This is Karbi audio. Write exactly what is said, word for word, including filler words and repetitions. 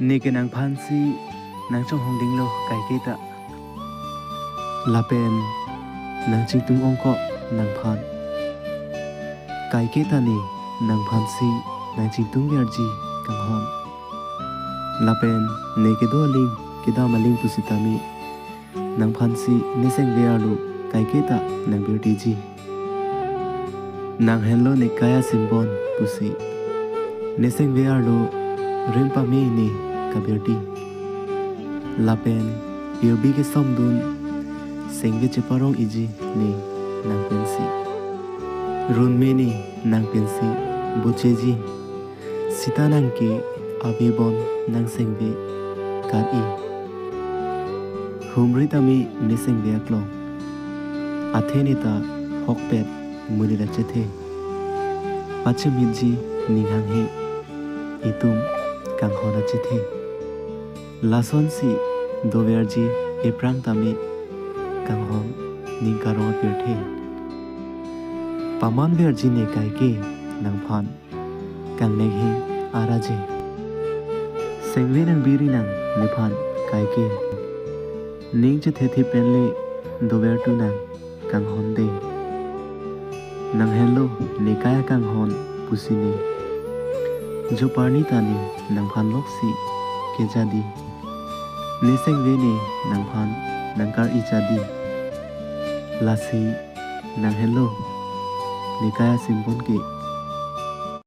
Neke nangphansi nangchonghongdinglo kaiketa. Lapen nangchingtung ongkok nangphan. Kaiketa ne nangphansi nangchingtung verji kanghon. Lapen ne kedo aling kedam aling pusitame nangphansi nesengve arlo kaiketa nangvirtiji. Nanghenlo ne kai asimbon pusi. Nesengve arlo rim pame ne kavirti. Lapen pirbi kesomdun sengve cheparong-iji ne nangpensi. Runme ne nangpensi bucheji. Sita nang ke avebon nangsengve kar-i. Humri tame nesengve aklong. Athe ne ta hokpet monit achethe. Pachimhitji ning hanghe. Itum kanghon achethe. Lasonsi doverji ephrang tame kanghon ning karong apirthe. Pamanverji ne kaike nangphan kangnek he araje. Sengve nangbiri nang nephan kaike. Ning chethethe penle dovertu nang kanghon de. Nanghenlo ne kai akanghon pusi ne. Joparni ta ne nangphan loksi kejadi. Nesengve ne nangphan nangkar-i jadi. Lasi nanghenlo ne kai asimbon ke